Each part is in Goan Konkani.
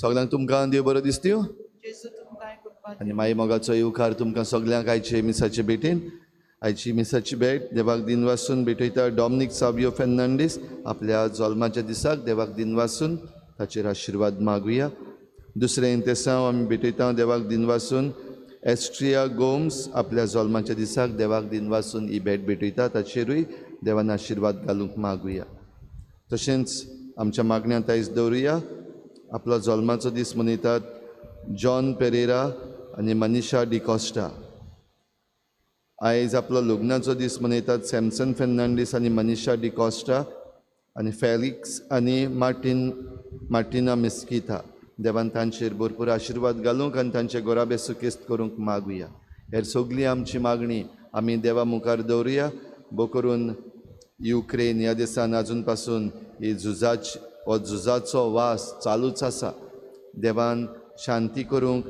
सगळ्यांक तुमकां देव बरो दिसत्यो आनी माई मोगाचो येवकार तुमकां सगळ्यांक आयचे मिसाचे भेटेन. आयची मिसाची भेट देवाक दिनवासून भेटयता डॉमनीक सावियो फेर्नांडीस आपल्या जल्माच्या दिसाक देवाक दिनवासून ताचेर आशिर्वाद मागुया. दुसरें इंतेसांव आमी भेटयता देवाक दिनवासून एस्ट्रिया गोम्स आपल्या जल्माच्या दिसाक देवाक दिनवासून ही भेट भेटयता ताचेरूय देवान आशिर्वाद घालूंक मागुया. तशेंच आमच्या मागण्यांत आयज दवरुया आपलो जल्माचो दीस मनयतात जॉन पेरेरा आनी मनीषा डिकॉस्टा. आयज आपलो लग्नाचो दीस मनयतात सॅमसन फेर्नांडीस आनी मनीषा डिकॉस्टा आनी फेलिक्स आनी मार्टिना मिस्किता. देवान तांचेर भरपूर आशिर्वाद घालूंक आनी तांचे गोराबे सुकेस्त करूंक मागुया. हेर सगळी आमची मागणी आमी देवा मुखार दवरुया. भो करून युक्रेन ह्या देसान आजून पासून ही झुजाची हो झुजाचो वास चालूच आसा. देवान शांती करूंक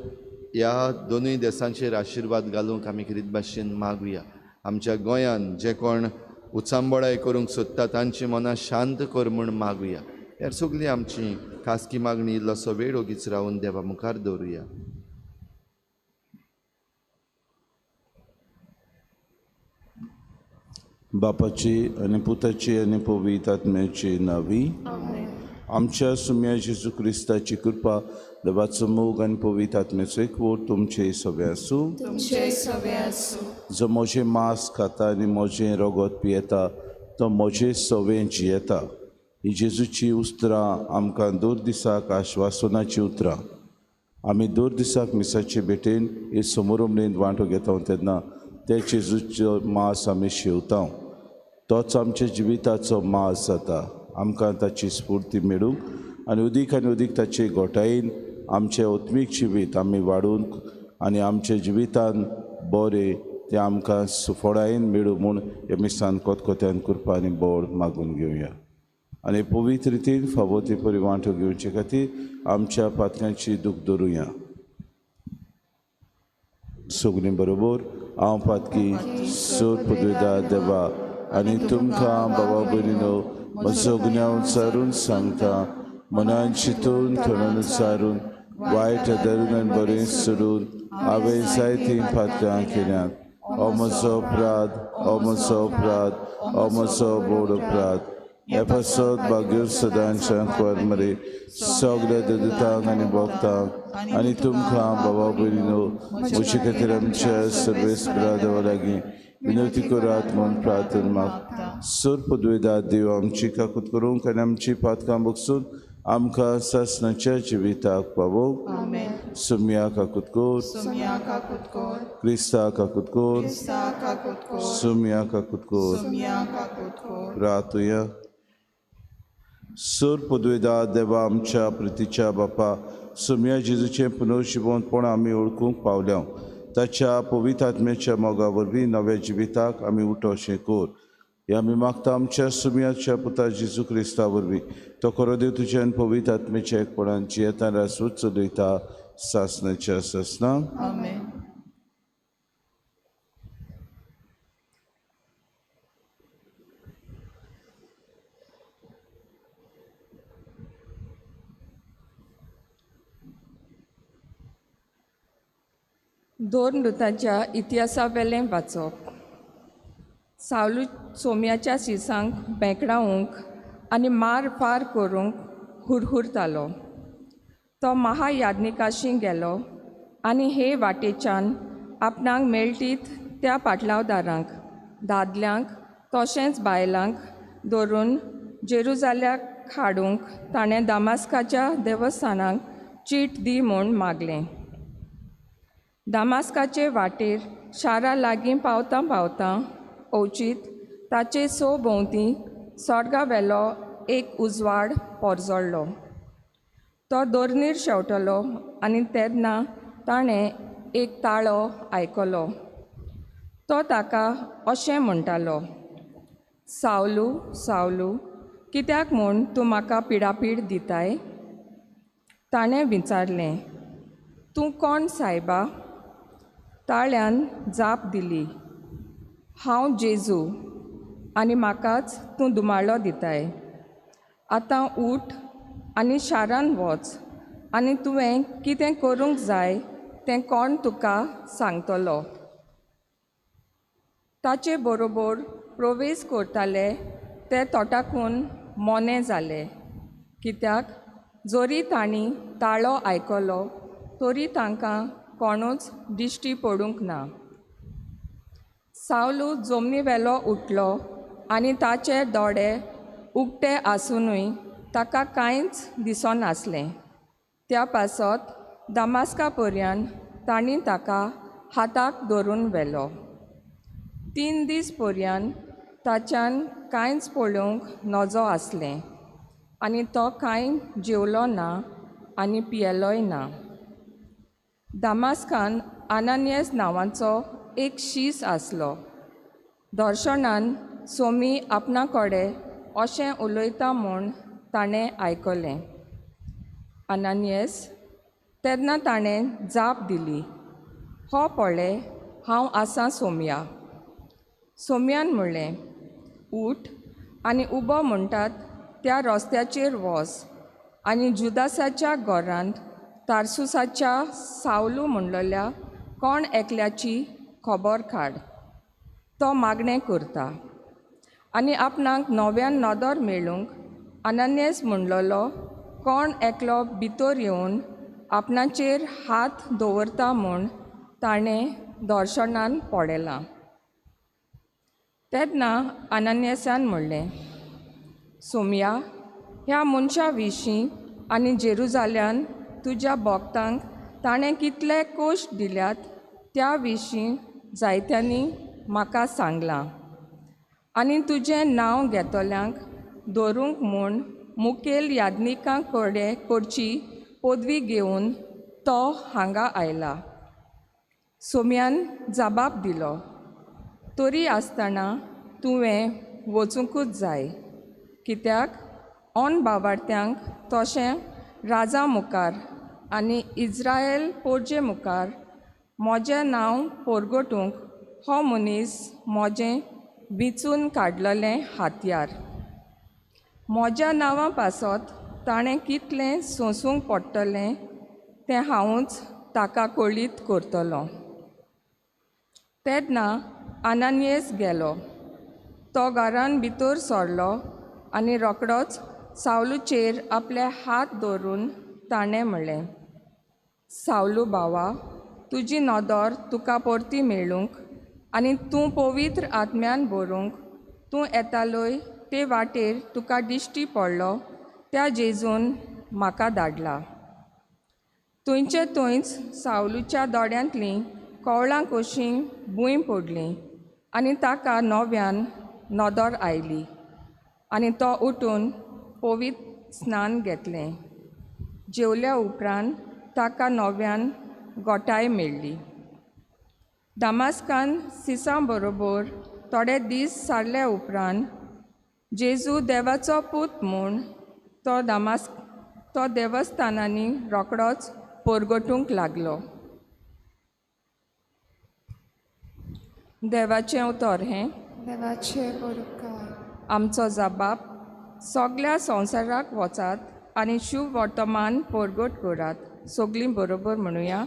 ह्या दोनूय देसांचेर आशिर्वाद घालूंक आमी खेरीत भाशेन मागुया. आमच्या गोंयान जे कोण उचांबळाय करूंक सोदता तांची मनां शांत कर म्हूण मागुया. हेर सगळी आमची खासगी मागणी इल्लोसो वेळ ओगीच रावन देवा मुखार दवरुया. बापाची आनी पुताची आनी पवित्र आत्म्याची नावी. आमच्या सुम्या जेजू क्रिस्ताची कृपा, देवाचो मोग आनी पवित्र आत्म्याचो एकवट तुमचे सगळे आसूं. जो म्हजें मांस खाता आनी म्हजें रगत पियेता तो म्हजे सवें जियेता. ही जेजूची उतरां आमकां दर दिसाक आश्वासनाची उतरां. आमी दर दिसाक मिसाचे भेटेन हे समोरमणेन वांटो घेता तेन्ना ते जेजूचो मांस आमी शेवता, तोच आमच्या जिविताचो मांस जाता. आमकां ताची स्फूर्ती मेळूंक आनी उदीक आनी उदीक ताचे गोठायेन आमचें आत्मीक जिवीत आमी वाडूंक आनी आमच्या जिवितान बरें तें आमकां सुफळायेन मेळूं म्हूण ह्या मिसान कोतकोत्यान कृपा आनी बळ मागून घेवया. आनी पवित्र रितीन फावो ते परी वांटो घेवचे खातीर आमच्या पातकांची दूख धरुया. सगळीं बरोबर हांव पातकी सोद पदवेदा देवा आनी तुमकां बाबा भयणीनो म्हजो गुन्यांव उच्चारून सांगता, मनान चिंतून थोडून उच्चारून वायट धरून आनी बरें सोडून हांवें जायतीं पातकां केल्यांत. हो म्हजो अपराध, हो म्हजो अपराध, हो म्हजो व्हड अपराध. हे पासत भाग्य सदांच्या कुंवर सगळ्या दुतांक आनी भक्तांक आनी तुमकां बाबा भयणीनो म्हजे खातीर आमच्या सर्वेस्परा देवा लागीं विनवती करात म्हूण प्रार्थना मागता. सोर पदवेदा देव आमची काकूत करूंक आनी आमची पातकां बगसून आमकां सासणाच्या जिविताक पावोवंक. सुम्या काकूत कर, क्रिस्ता काकूत कर, सुम्या काकूत कर. प्रार्थुया. सोर पदवेदा देवा आमच्या प्रितीच्या बापा, सुम्या जेजूचें पुनर्जिवंतपण आमी वळखूंक पावल्या. ताच्या पवित्र आत्म्याच्या मोगा वरवीं नव्या जिविताक आमी उठोवचें कर. हे आमी मागता आमच्या सुम्याच्या पुता जेजू क्रिस्ता वरवीं. तो खरो देव तुज्या आनी पवित्र आत्म्याच्या एकपणान जियेता रासूच चलयता सासणाच्या सासणां. दोन दुतांच्या इतिहासावेलें वाचप. सावलू सोम्याच्या शिसांक बेंकडावंक आनी मार फार करूंक हुरहुरतालो. तो महायाज्ञिकाशी गेलो आनी हे वाटेच्यान आपणाक मेळटीत त्या पाटलावदारांक, दादल्यांक तशेंच बायलांक धरून जेरुजाल्याक हाडूंक ताणें दामास्काच्या देवस्थानाक चीट दी म्हूण मागलें. दामास्काचे वाटेर शारा लागीं पावतां पावतां अवचीत ताचे सो भोंवती सोर्गावेलो एक उजवाड पोरजोळ्ळो. तो दोर्नीर शेंवटलो आनी तेन्ना ताणें एक ताळो आयकलो. तो ताका अशें म्हणटालो, सावलू सावलू कित्याक म्हूण तूं म्हाका पिडापीड दिताय? ताणें विचारलें, तूं कोण सायबा? ताळ्यान जाप दिली, हांव जेजू आनी म्हाकाच तूं दुमाळो दिताय. आतां उठ आनी शारान वच आनी तुवें कितें करूंक जाय तें कोण तुका सांगतलो. ताचे बरोबर प्रवेश करताले ते तोटाकून मोने जाले, कित्याक जरी तांणी ताळो आयकलो तरी तांकां कोणूच दिश्टी पडूंक ना. सावलू जमनीवेलो उठलो आनी ताचे दोळे उक्ते आसुनूय ताका कांयच दिसनासलें. त्या पासत दामास्का पर्यंत तांणी ताका हाताक धरून व्हेलो. 3 दीस पर्यंत ताच्यान कांयच पळोवंक नजो आसलें आनी तो कांय जेवलो ना आनी पियेलोय ना. दामास्कान अनानियस नांवाचो एक शीस आसलो. दर्शनान सोमी आपणा कडेन अशें उलयता म्हूण ताणें आयकलें. अनानियस तेन्ना ताणें जाप दिली, हो पळय हांव आसां सोमया. सोमयान म्हणलें, उठ आनी उबो म्हणटात त्या रस्त्याचेर वच आनी जुदासाच्या घरांत तारसुसाच्या सावलू म्हणलेल्या कोण एकल्याची खबर काड. तो मागणें करता आनी आपणाक नव्यान नदर मेळूंक अनन्यस म्हणलेलो कोण एकलो भितर येवन आपणाचेर हात दवरता म्हूण ताणें दर्शनान पळयलां. तेन्ना अनन्यसान म्हणलें, सोमया, ह्या मनशा विशीं आनी जेरुजाल्यान तुज्या भक्तांक ताणें कितले कश्ट दिल्यात त्या विशीं जायत्यांनी म्हाका सांगलां आनी तुजें नांव घेतल्यांक धरूंक म्हूण मुखेल याज्ञिकां कडेन करची पदवी घेवन तो हांगा आयला. सोम्यान जबाब दिलो, तरी आसतना तुवें वचुंकूच जाय, कित्याक ऑन बावार्थ्यांक तशें राजा मुखार आनी इज्रायल पोरजे मुखार म्हजें नांव पोरगटूंक हो मनीस म्हजें विंचून काडलेलें हातयार. म्हज्या नांवा पासत ताणें कितलें सोंसूंक पडटलें तें हांवूच ताका कळीत करतलो. तेन्ना अनानियस गेलो. तो घरान भितर सरलो आनी रोकडोच सावलूचेर आपले हात दवरून ताणें म्हणलें, सावलू भावा, तुजी नदर तुका परती मेळूंक आनी तूं पवित्र आत्म्यान भरूंक तूं येतालोय ते वाटेर तुका दिश्टी पडलो त्या जेजून म्हाका धाडला. थंयचे थंयच सावलूच्या दोळ्यांतलीं कवळां कशीं भूंय पडलीं आनी ताका नव्यान नदर आयली आनी तो उठून पवित्र स्नान घेतलें. जेवल्या उपरांत ताका नव्यान गोठाय मेळ्ळी. दामास्कान सिसां बरोबर थोडे दीस सारल्या उपरांत जेजू देवाचो पूत म्हूण तो तो देवस्थानांनी रोकडोच पोरगटूंक लागलो. देवाचें उतर हें. देवाचें उपकार. आमचो जबाब, सगल्या संवसाराक वचात आनी शुभ वर्तमान पोरगट करात. सगलीं बरोबर म्हणुया.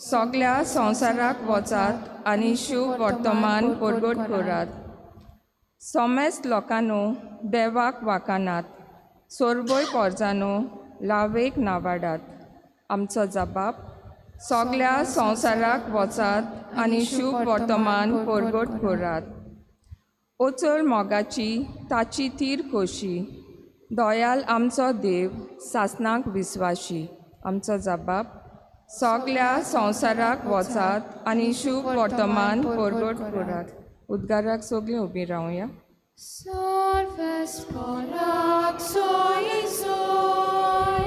सगळ्या संवसाराक वचात आनी शुभ वर्तमान परगट करात. समेस्त लोकांनो देवाक वाकानात, सोरबय पोरजानो लावेक नावाडात. आमचो जबाब सगळ्या संवसाराक वचात आनी शुभ वर्तमान परगट करात. ओचोळ मोगाची ताची तीर खोशी, दयाल आमचो देव सासनाक विस्वाशी. आमचो जबाब सगळ्या संवसाराक वचात आनी शुभ वर्तमान परगट करात. उद्गाराक सगळीं उबीं रावया. Solves porac soi soi,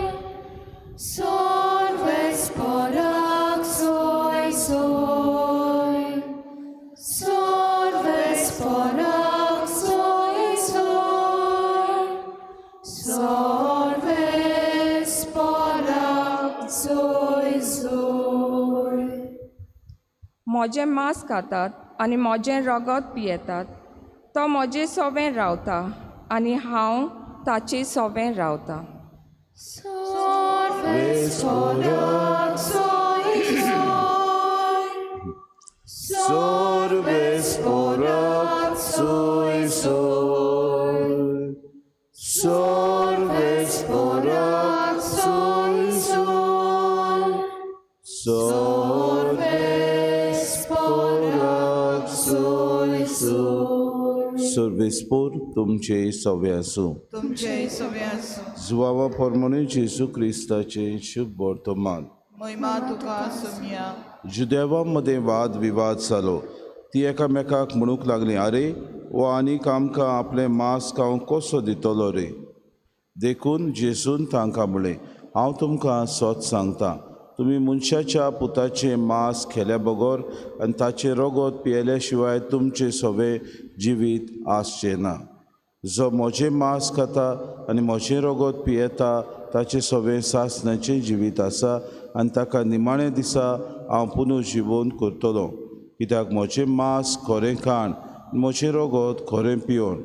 solves porac soi soi, solves porac soi soi, solves porac soi soi. म्हजें मांस खातात आनी म्हजें रगत पियेतात तो म्हजे सोवें रावता आनी हांव ताचे सोवें रावता. Solves porac soi soi, Sorbes porac soi soi, sorbes porac soi soi, sorbes porac soi soi. Sorbes por तुमचे सवे आसूं. तुमचे सवे आसूं. जुवावा फॉर्मोनी जेजू क्रिस्ताचे शुभ वर्तमान. महिमा तुका सुमिया. जुदेवा मदें वाद विवाद जालो. ती एकामेकाक म्हणूंक लागली, आरे हो आनीक आमकां आपलें मांस खावंक कसो दितलो रे? देखून जेजून तांकां म्हणलें, हांव तुमकां सत सांगता, तुमी मनशाच्या पुताचें मांस खेल्या बगर आनी ताचें रगत पियेल्या शिवाय तुमचें सवें जिवीत आसचें ना. जो म्हजें मांस खाता आनी म्हजें रगत पियेता ताचें सवें सासणाचें जिवीत आसा आनी ताका निमाण्या दिसा हांव पुनू जिवोवन करतलो. कित्याक म्हजें मांस खरें खाण, म्हजें रगत खरें पिवन.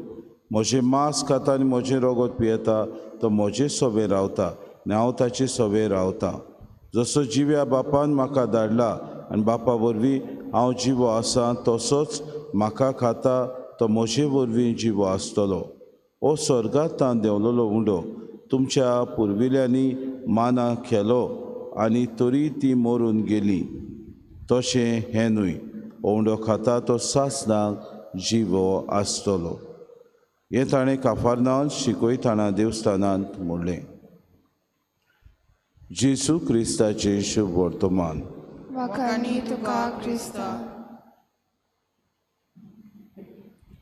म्हजें मांस खाता आनी म्हजें रगत पियेता तो म्हजें सवें रावता आनी हांव ताचें सवें रावता. जसो जिव्या बापान म्हाका धाडला आनी बापा वरवीं हांव जिवो आसा, तसोच म्हाका खाता तो म्हजे वरवीं जिवो आसतलो. ओ स्वर्गांत देंवलेलो उंडो तुमच्या पुर्विल्यांनी माना केलो आनी तरी ती मरून गेली, तशें हें न्हय. उंडो खाता तो सासणाक जिवो आसतलो. हें ताणें काफारनांत शिकयतना देवस्थानांत म्हणलें. जेजू क्रिस्ताचें शुभ वर्तमान. वाखाणी तुका क्रिस्ता.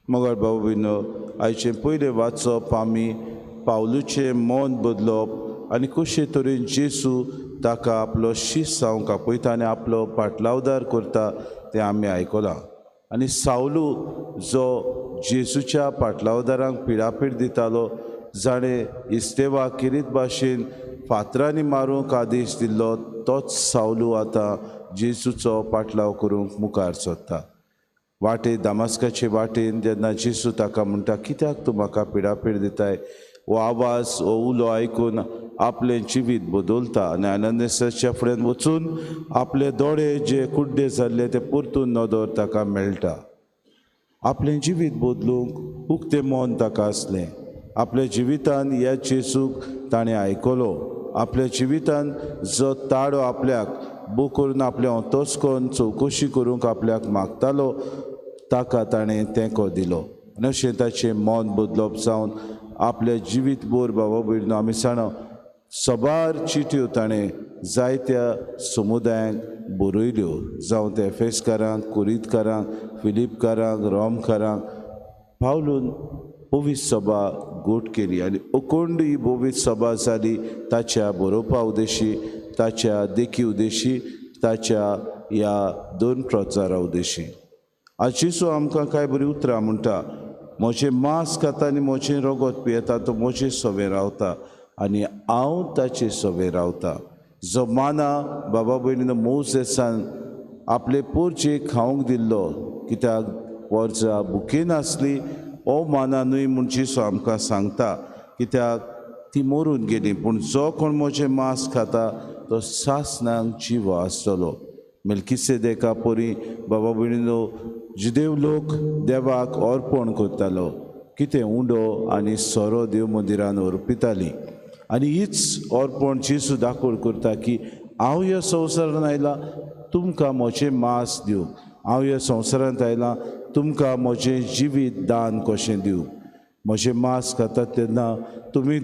मगर भाऊ भयणो, आयचें पयलें वाचप आमी पावलूचें मन बदलप आनी कशे तरेन जेजू ताका आपलो शीस जावंक आपयता आनी आपलो पाटलावदार करता तें आमी आयकलां. आनी सावलू जो जेजूच्या पाटलावदारांक पिडापीड दितालो, जाणें इस्तेवा किरीत भाशेन फातरांनी मारूंक आदेश दिल्लो, तोच सावलू आतां जेजूचो पाटलाव करूंक मुखार सरता. वाटे दामास्काचे वाटेन जेन्ना जेजू ताका म्हणटा, कित्याक तूं म्हाका पिडापीड दिताय? हो आवाज, हो उलो आयकून आपलें जिवीत बदलता आनी आनंदेसाच्या फुड्यान वचून आपले दोळे जे कुड्डे जाल्ले ते परतून नदर ताका मेळटा. आपलें जिवीत बदलूंक उक्तें मन ताका आसलें. आपल्या जिवितान ह्या जेजूक ताणें आयकलो. आपल्या जिवितान जो ताडो आपल्याक बो करून आपलें अंतस्कन चवकशी करूंक आपल्याक मागतालो ताका ताणें तेंको दिलो आनी अशें ताचें मन बदलप जावन आपलें जिवीत भर बाबा भयणो आमी जाणा सबार चिटयो ताणें जायत्या समुदायांक बरयल्यो, जावं ते एफेसकारांक, कुरीतकारांक, फिलिपकारांक, रोमकारांक. पावलून पवित्र सभा गोट केली आनी अखंड ही पवित्र सभा जाली ताच्या बरोवपा उद्देशी, ताच्या देखी उद्देशी, ताच्या ह्या दोन प्रचारा उद्देशी. आज जेजू आमकां कांय बरीं उतरां म्हणटा, म्हजें मांस खाता आनी म्हजें रगत पियेता तो म्हजे सवें रावता आनी हांव ताचे सवें रावता. जो माना बाबा भयणीनो मोजेसान आपले पोरचेक खावंक दिल्लो, कित्याक पोरचा भुकेन आसली, ओ माना न्हय म्हूण जेजू आमकां सांगता, कित्याक ती मरून गेली. पूण जो कोण म्हजें मांस खाता तो सासणाक जिवो आसतलो. मेल्किसेदेका परी बाबा भयणीनो जुदेव लोक देवाक अर्पण करतालो, कितें उंडो आनी सोरो देव मंदिरान अर्पिताली। आनी हीच अर्पण जेजू दाखोवण करता की हांव ह्या संवसारांत आयलां तुमकां म्हजें मांस दिवंक, हांव ह्या संवसारांत आयलां तुमकां म्हजें जिवीत दान कशें दिवंक। म्हजें मांस खातात तेन्ना तुमी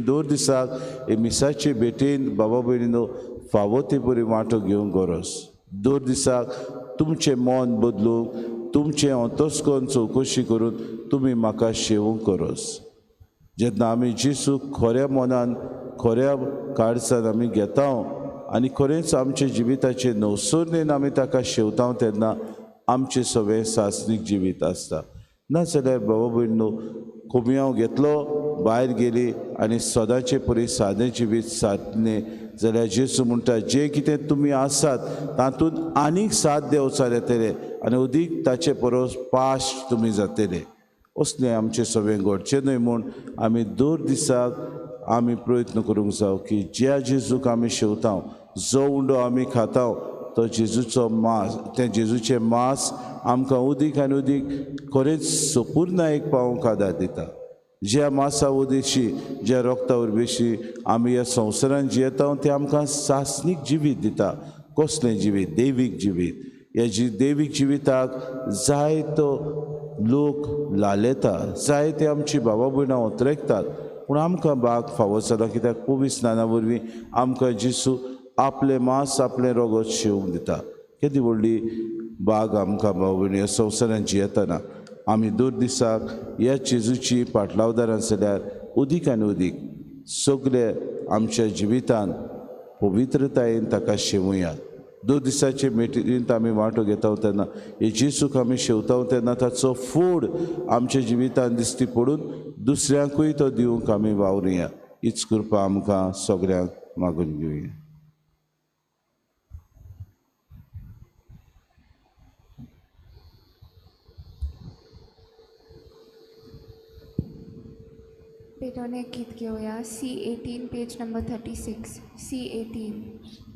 दर दिसाक हे मिसाचे भेटेन बाबा भयणीनो फावो ते बरी वांटो घेवंक गरज। दर दिसाक तुमचें मन बदलूंक, तुमचें अंतस्कन चवकशी करून तुमी म्हाका शेवूंक गरज। जेन्ना आमी जेजूक खऱ्या मनान खऱ्या काळजान आमी घेता आनी खरेंच आमच्या जिविताचे नवसरणेन आमी ताका शेवता तेन्ना आमचें सगळें सासणीक जिवीत आसता। नाजाल्यार बाबा भयणीनो कोमियांव घेतलो भायर गेली आनी सदांचे परी सादें जिवीत सादलें जाल्यार जेजू म्हणटा जें कितें तुमी आसात तातूंत आनीक साथ देंवचार येतले आनी अदीक ताचे परस पाश तुमी जातले। असलें आमचें सगळें घडचें न्हय म्हूण आमी दर दिसाक आमी प्रयत्न करूंक जावं की ज्या जेजूक आमी शेवता, जो उंडो आमी खाता तो जेजूचो मांस, तें जेजूचें मांस आमकां उदीक आनी उदीक खरेंच सपूर्णायेक पावोवंक आदार दिता। ज्या मांसा उदेशी ज्या रोगता उर्बेशी आमी ह्या संवसारांत जियेता तें आमकां सासणीक जिवीत दिता। कसलें जिवीत? देवीक जिवीत। ह्या देवीक जिविताक जायतो लोक लालेता, जायते आमची बाबा भयणां ओतरेकतात, पूण आमकां भाग फावो जाला कित्याक पवित्र स्नाना वरवीं आमकां जेजू आपलें मांस आपलें रोगत शेवंक दिता। केदी व्हडली बाग आमकां भाव भयणी ह्या संवसारांत जियेतना आमी दर दिसाक ह्या जेजूची पाटलावदारां जाल्यार उदीक आनी उदीक सगळे आमच्या जिवितान पवित्रतायेन ताका शेवया। दर दिसाचे मिटिंगेंत आमी वांटो घेता तेन्ना हे जेजूक आमी शेवता तेन्ना ताचो फोड आमच्या जिवितान दिश्टी पडून दुसऱ्यांकूय तो दिवंक आमी वावरुया। हीच कृपा आमकां सगळ्यांक मागून घेवया। पेटोने गीत घेवया C18 page number 36 C18।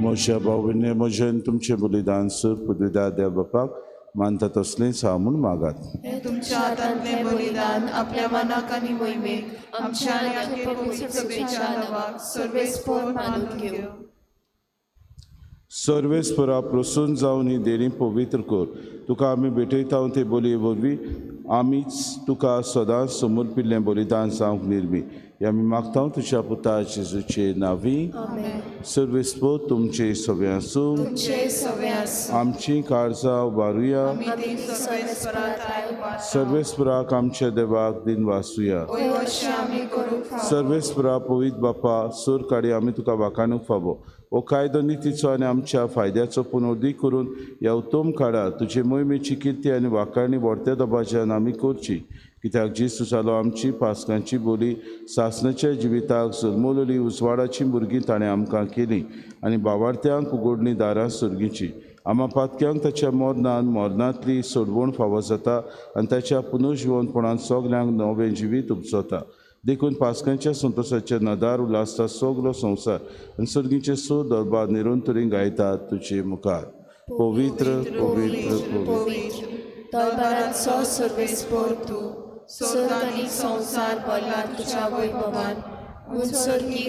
म्हज्या भावने म्हजें तुमचें बलिदान सर पदवीदार देव बापाक मानता तसलेंच हांव म्हूण मागात। तुमच्या हातांतलें बलिदान आपल्या मनाक आनी मोहिमेक आमच्या आनी आख्खे पवित्र सभेच्या नांवाक सर्वेस्पोर मानून घेवं। सर्वेस्परा प्रसन्न जावन ही देणी पवित्र कर, तुका आमी भेटयता ते बोलये वरवीं आमीच तुका सदांच समर्पिल्लें बलिदान जावंक निर्मी हे आमी मागता तुज्या पुता जेजूचे नांवी। सर्वेस्पोर तुमचे सगळे आसूं, आमची काळजां उबारुया, सर्वेस्पराक आमच्या देवाक दिन वासुया। सर्वेस्परा पवित्र बापा सोर काडी आमी तुका वाखाणूंक फावो हो कायदो नितीचो आनी आमच्या फायद्याचो पुनर्दीक करून ह्या उत्तम काळार तुजे मोहिमेची किर्ती आनी वाखाणी व्हडत्या दबाज्यान आमी करची, कित्याक जेजू जालो आमची पासकांची बोली सासणाच्या जिविताक जल्मवलेली उजवाडाची भुरगीं ताणें आमकां केली आनी बावार्थ्यांक उगडलीं दारां सर्गीची। आमा पातक्यांक ताच्या मरणान मरणांतली सोडवण फावो जाता आनी ताच्या पुनर्जिवनपणान सगल्यांक नवें जिवीत उपजता. देखून पास्कांच्या संतोशाच्या नदार उल्हासता सगलो संवसार आनी सर्गीचे सो दरबार निरंतरी गायतात तुजे मुखार. पवित्र पवित्र पवित्र दरबाराचो सर्वेस्पोर तूं, सर्ग आनी संवसार भरला तुज्या वैभवान. उंच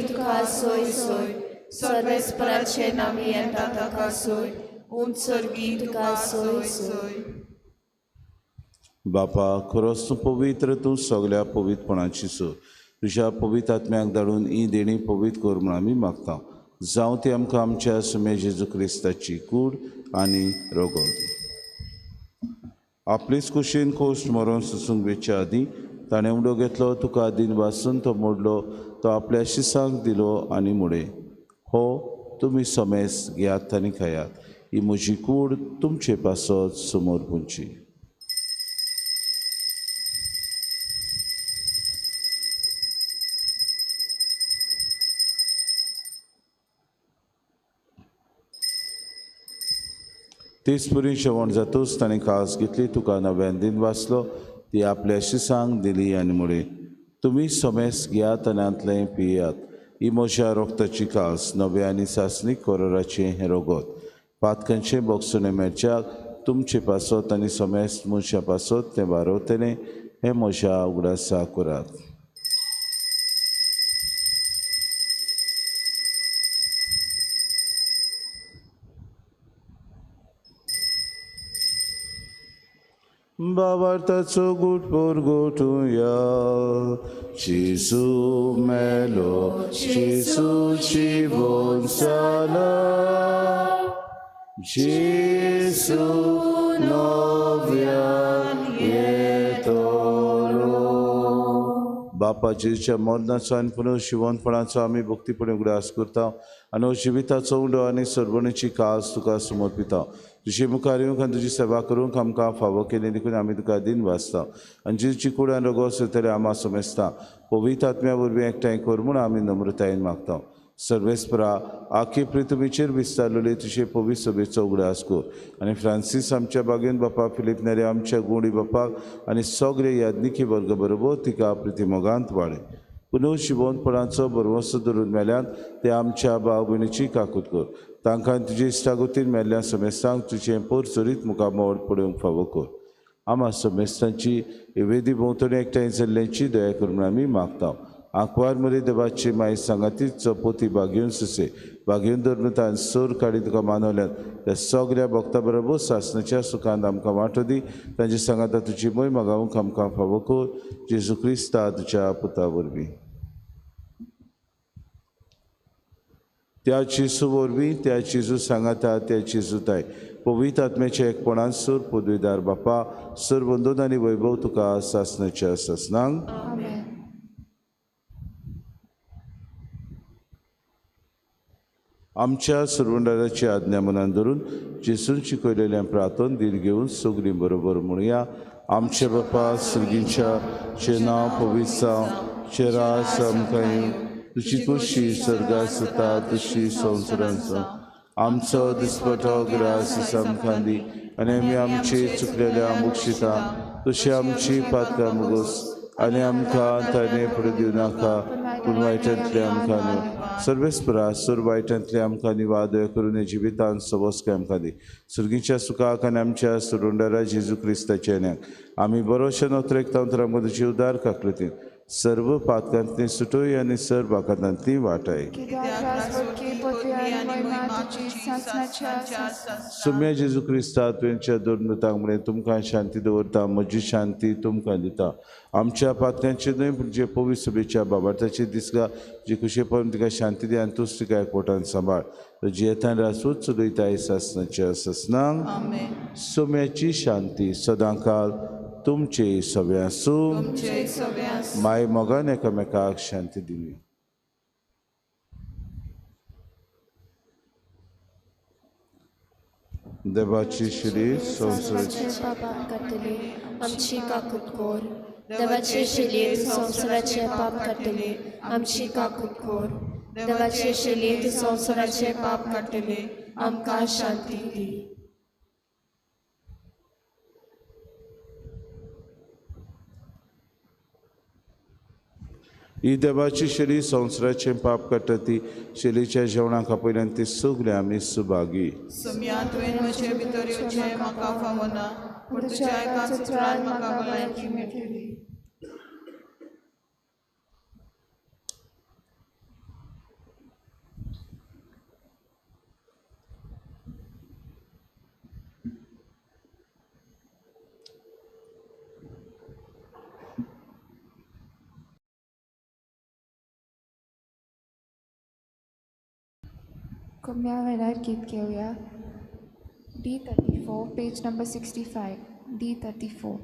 तुका सोय सोय, सर्वेस्पराचे नामी येता ताका सोय, उंच सर्गी तुका सोय सोय. बापा, खरोच तूं पवित्र, तूं सगल्या पवित्रपणाची सो. तुज्या पवित्र आत्म्याक धाडून ही देणी पवित्र कर म्हूण आमी मागता. जावं ती आमकां आमच्या सुमे जेजू क्रिस्ताची कूड आनी रोगत. आपलेच कुशीन कोश्ट मरोन सोसूंक वेच्या आदीं ताणें उडो घेतलो, तुका दिन वासून तो मोडलो, तो आपल्या शिसांक दिलो आनी मुडे, हो तुमी समेस घेयात आनी खायात, ही म्हजी कूड तुमचे पासत समोर पुंची. तेच पुरी जेवण जातूच ताणें कास घेतली, तुका नव्यान दिन वाचलो, ती आपल्या शिसांक दिली आनी मुळे, तुमी समेस घेयात आनी हांतलें पियात, ही म्हज्या रोगताची कास, नव्या आनी सासणीक कोरोराचें हें रोगत. पातकांचें बोगसणें मेळच्याक तुमचे पासत आनी समेस मनशां पासत तें वारवतलें, हें म्हज्या उगडासा करात. बाबार्थाचो गुट पोरगोटुया, जेजू मेलो, जेजू जिवोन जाला, जेजू नव्यान येतलो. बापा, जेजूच्या मरणाचो आनी पुनर्जिवनपणाचो आमी भक्तीपणी उगडास करता आनी जिविताचो उंडो आनी सर्वणीची कास तुका समर्पिता. तुजे मुखार येवंक आनी तुजी सेवा करूंक आमकां फावो केली देखून आमी तुका दिन वाचता आनी जेजूची कूड आनी रोगो सोदतले आमा समजता. पवित्र आत्म्या वरवीं एकठांय कर म्हूण आमी नम्रतायेन मागता. सर्वेस्परा, आखी पृथ्वीचेर विस्तारलेली तुजे पवित्र सभेचो उगडास कर आनी फ्रांसीस आमच्या बागेन बापा, फिलीप नेरे आमच्या गुणी बापाक आनी सगळे याज्ञिकी वर्ग बरोबर तिका प्रतिमोगांत वाडय. पुनर्जिवनपणाचो भरवंसो धरून मेल्यान ते आमच्या भाव भयणीची काकूत कर. तांकां तुजे इश्टागतीन मेल्ल्या समेस्तांक तुजें पोरचरीत मुखामळ पळोवंक फावो कर. आमा समेस्तांची वेदी भोंवतणी एकठांय जाल्ल्यांची दया कर म्हूण आमी मागता. आंकवार मरे देवाची माय सांगातीच चपोती बागेवन सुसे बागेवन धरून सोर काडी तुका मानवल्यात त्या सगळ्या भक्ता बरोबर सासणाच्या सुखांत आमकां वांटो दी. तांचे सांगाता तुजी मोय मागावंक आमकां फावो कर. जेजू क्रिस्ता तुज्या पुता वरवीं. त्या जेजू वरवीं, त्या जेजू सांगाता, त्या जेजू ताय पवित्र आत्म्याच्या एकपणान सूर पदवीदार बापा, सर वंदन आनी वैभव तुका सासणाच्या सासणांक. आमच्या सुरवंडाराची आज्ञा मनान धरून जेजून शिकयलेल्या प्रार्थन धीर घेवन सगळीं बरोबर म्हणुया. आमचे बापा सर्गीच्या, चे नांव पवित्र जावं, चे राज आमकां येवं, तुजी खोशी सर्गात जाता तशी संवसारांत जावं. आमचो दिसपटो ग्रास आमकां दी आनी आमी आमची चुकलेल्या मुक्षिता तशी आमची पातकां मुगोस आनी आमकां ताणें फुडें दिवं नाका, पूण वायटांतले आमकां न्हू. सर्वेस्परा, सुर वायटांतले आमकां निवादय करून जिवितान सवस्काय आमकां दी. सुर्गीच्या सुखाक आनी आमच्या सुरुंडारा जेजू क्रिस्ताच्या न्याक आमी बरोशे नोत्रेक तर आमकां तुजी उदार काकलतीन सर्व पातकांतली सुटोय आनी सर्व आकांतांतली वाटाय. सुम्या जेजू क्रिस्ता, तुवेंच्या दोन म्हळें, तुमकां शांती दवरता, म्हजी शांती तुमकां दिता. आमच्या पातकांचे न्हय पूण जे पवित्र सभेच्या बाबार्थाची दिसगा जी खुशेपण तिका शांती दी आनी तूच तिका एकवटान सांबाळ. जियेतान रासूच चलयताय सासणाच्या सासणांक. सुम्याची शांती सदांकाल तुमचे सगळे आसूं. माय मोगान एकामेकाक शांती दिली. देवाची शिरी संवसाराचे पाप काडटले आमची काकूत कर. देवाचे शिलयेंत संवसाराचे पाप काडटले आमची काकूत कर. देवाचे शिलयेंत संवसाराचे पाप काडटले आमकां शांती दी. ही देवाची शरीर संवसाराचें पाप काडटा ती शरीच्या जेवणाक आपयल्यान ती सगळीं आमी सुभागी. सुम्या तुवें म्हजे भितर येवचें म्हाका फावना, पूण तुज्या एकाच उतरान म्हाका भलायकी मेळटली. कोम्या वेळार गीत घेवया. D 34, page number 65. D 34.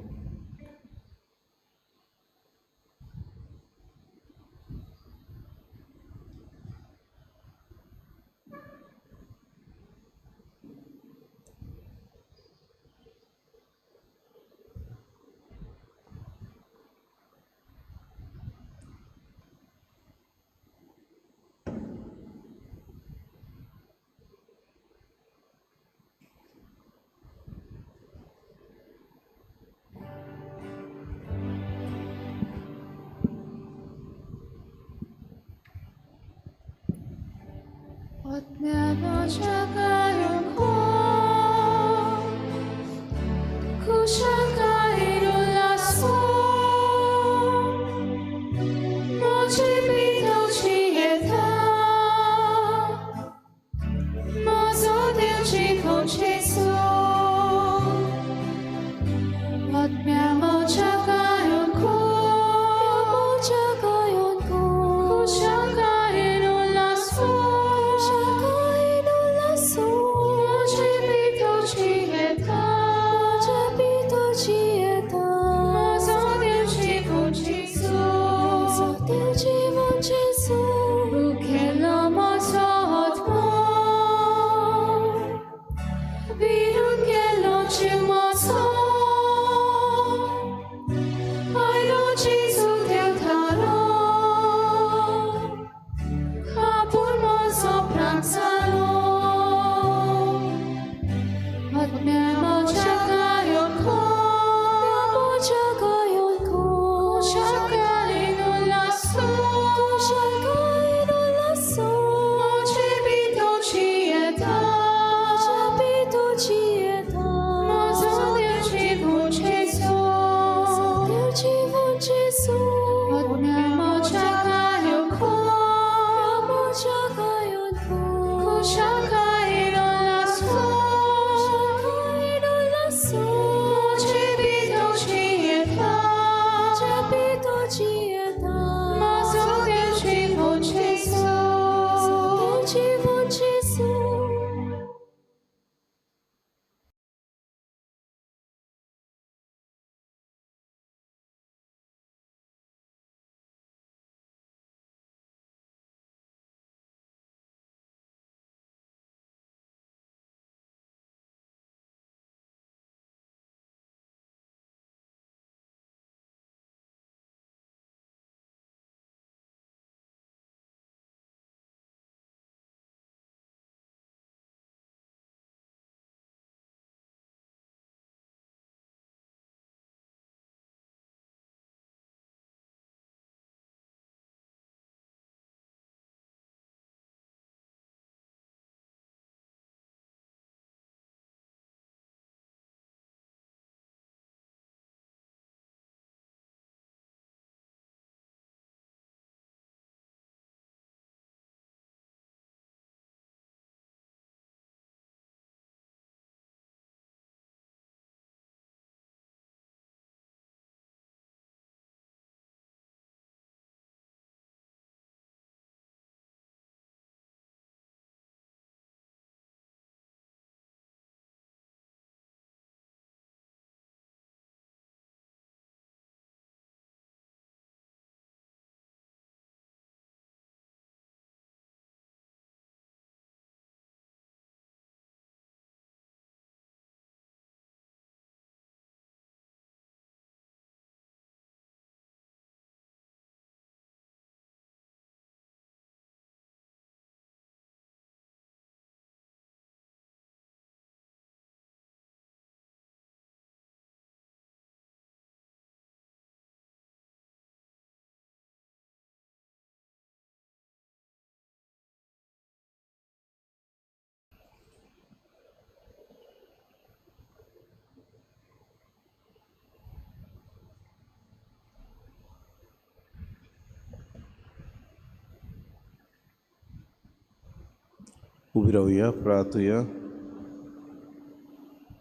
उबी रावया, प्रार्थुया.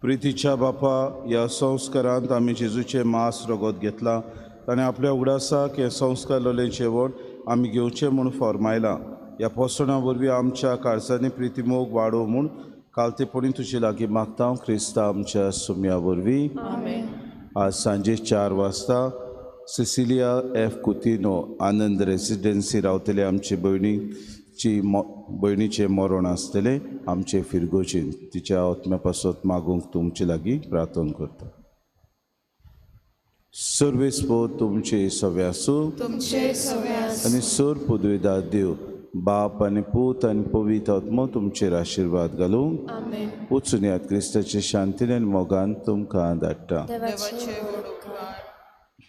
प्रितीच्या बापा, ह्या संस्कारांत आमी जेजूचें मांस रगत घेतलां. ताणें आपल्या उगडासाक हें संस्कार लोलें जेवण आमी घेवचें म्हूण फॉर्मायलां. ह्या पोसणां वरवीं आमच्या काळजांनी प्रितीमोग वाडोव म्हूण कालतेपणी तुजे लागीं मागता, क्रिस्ता आमच्या सुम्या वरवीं. आज सांजे 4 वाजता सिसिलिया एफ कुतिनो, आनंद रेसिडेन्सी रावतले आमचे भयणीची भयणीचें मरण आसतलें. आमचे फिरगोजीन तिच्या आत्म्या पासत मागूंक तुमचे लागीं प्रार्थना करता. सर्वेस्पोर तुमचे सगळे आसूं. तुमचे सगळे. आनी सोर पुदविदार देव बाप आनी पूत आनी पवित्र आत्मो तुमचेर आशिर्वाद घालूं. आमेन. वचून यात, क्रिस्ताचे शांतीन आनी मोगान तुमकां धाडटा. देवाचे व्हड उपकार.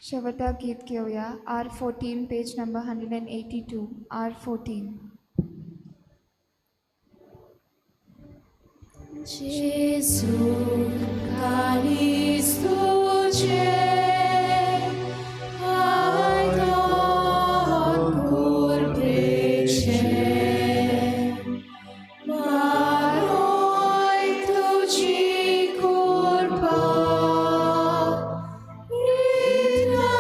शेवटा गीत घेवया, R 14, page number 182, R 14. Gesù, कालीस तुझे, आयदन कुर्बेचे, मारोय तुजी कुर्बा, रित्या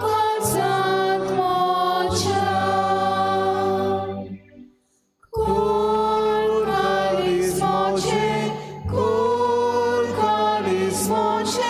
काळजांत मोच्या. Cor carismoce, cor carismoce,